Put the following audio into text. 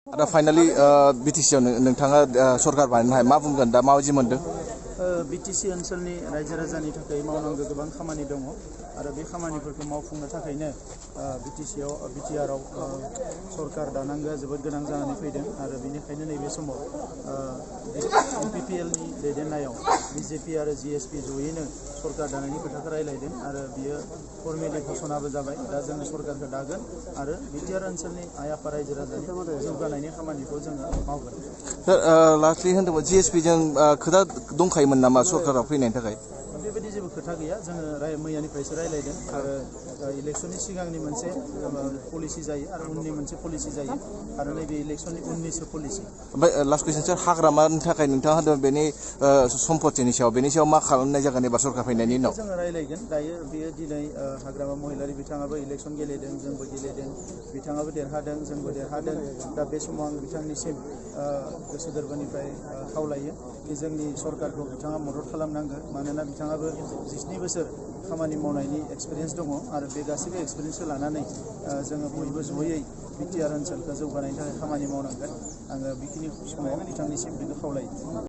दा फाइनाली बिटिसिआव नोंथाङा सरकार बानायनो मा बुंगोन दा माबायदि मोनदों? बिटिसि ओनसोलनि रायजो राजानि थाखाय मावनांगौ गोबां खामानि दङ आरो बे खामानिफोरखौ मावफुंनो थाखायनो बिटिआरआव सरकार दानांगौआ जोबोद गोनां जानानै फैदों आरो बेनिखायनो नैबे समाव UPPLनि दैदेननायाव BJP आरो GSP जयैनो सरकार दानायनि खोथाखौ रायलायदों आरो बियो फर्मेलि घोषणाबो जाबाय। दा जोङो सरकारखौ दागोन आरो बिटिआर ओनसोलनि आइ आफा रायजो राजानि जौगानायनि खामानिखौ जोङो मावगोन। लास्टलि होनदोंमोन GSP जों खोथा दंखायोमोन नामा सरकाराव फैनायनि थाखाय? बेबायदि जेबो खोथा गैया, जोङो मैयानिफ्रायसो रायलायदों आरो इलेक्सननि सिगांनि मोनसे पलिसि जायो आरो उननि मोनसे पलिसि जायो आरो नैबे इलेक्सननि उननिसो पलिसि। ओमफ्राय लास्ट कुइसन सार, हाग्रामानि थाखाय नोंथाङा होनदों बेनि सम्पतिनि सायाव मा खालामनाय जागोन एबार सरकार फैनायनि उनाव? जोङो रायलायगोन दायो। बेयो दिनै हाग्रामा महिलारि बिथाङाबो इलेक्सन गेलेदों, जोंबो गेलेदों, बिथाङाबो देरहादों, जोंबो देरहादों। दा बे समाव आं बिथांनिसिम गोसो गोरबोनिफ्राय खावलायो कि जोंनि सरकारखौ बिथाङा मदद खालामनांगौ, मानोना बिथाङाबो 17 बोसोर खामानि मावनायनि एक्सपिरियेन्स दङ आरो बे गासैबो एक्सपिरियेन्सखौ लानानै जोङो बयबो जयै बिटिआर ओनसोलखौ जौगानायनि थाखाय खामानि मावनांगोन। आङो बेखिनि समाव बिथांनिसिम बेखौ खावलायो।